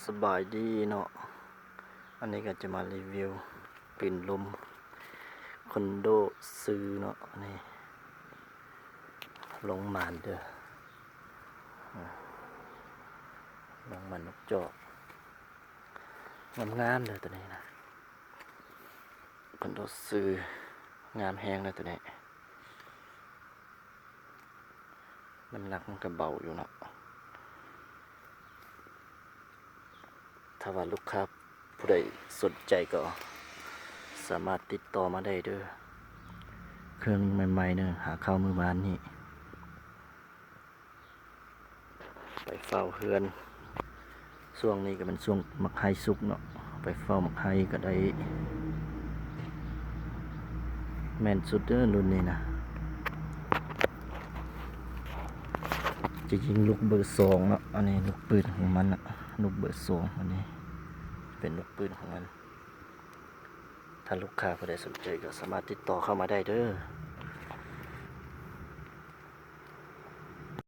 ສະບາຍດີເນາະ, ອັນນີ້ກໍຈະມາຣີວິວປືນລົມຄອນໂດຊື່ເນາະ. ອັນນີ້ໂລງໝານເດີ, ໂລງໝານນົກຈອກ ງາມໆເດີໂຕນີ້ນະ. ຄອນໂດຊື່ງາມແຮງເດີໂຕນີ້. ນ້ຳໜັກມັນກໍເບົາຢູ່ເນາະ. ຖ້າວ່າລູກຄ້າຜູ້ໃດສົນໃຈກໍສາມາດຕິດຕໍ່ມາໄດ້ເດີ. ເຄື່ອງໃໝ່ໆເດີ, ຫາເຂົ້າມື້ວານນີ້. ໄປເຝົ້າເຮືອນ, ຊ່ວງນີ້ກໍແມ່ນຊ່ວງໝາກໄຮສຸກເນາະ, ໄປເຝົ້າໝາກໄຮກໍໄດ້. ແມ່ນສຸດເດີລຸ້ນນີ້ນະ, ຈະຍິງລູກເບີສອງເນາະ. ອັນນີ້ລູກປືນຂອງມັນນະ, ລູກເບີສອງ ອັນນີ້ເປັນລູກປືນຂອງມັນ. ຖ້າລູກຄ້າຜູ້ໃດສົນໃຈກໍສາມາດຕິດຕໍ່ເຂົ້າມາໄດ້ເດີ.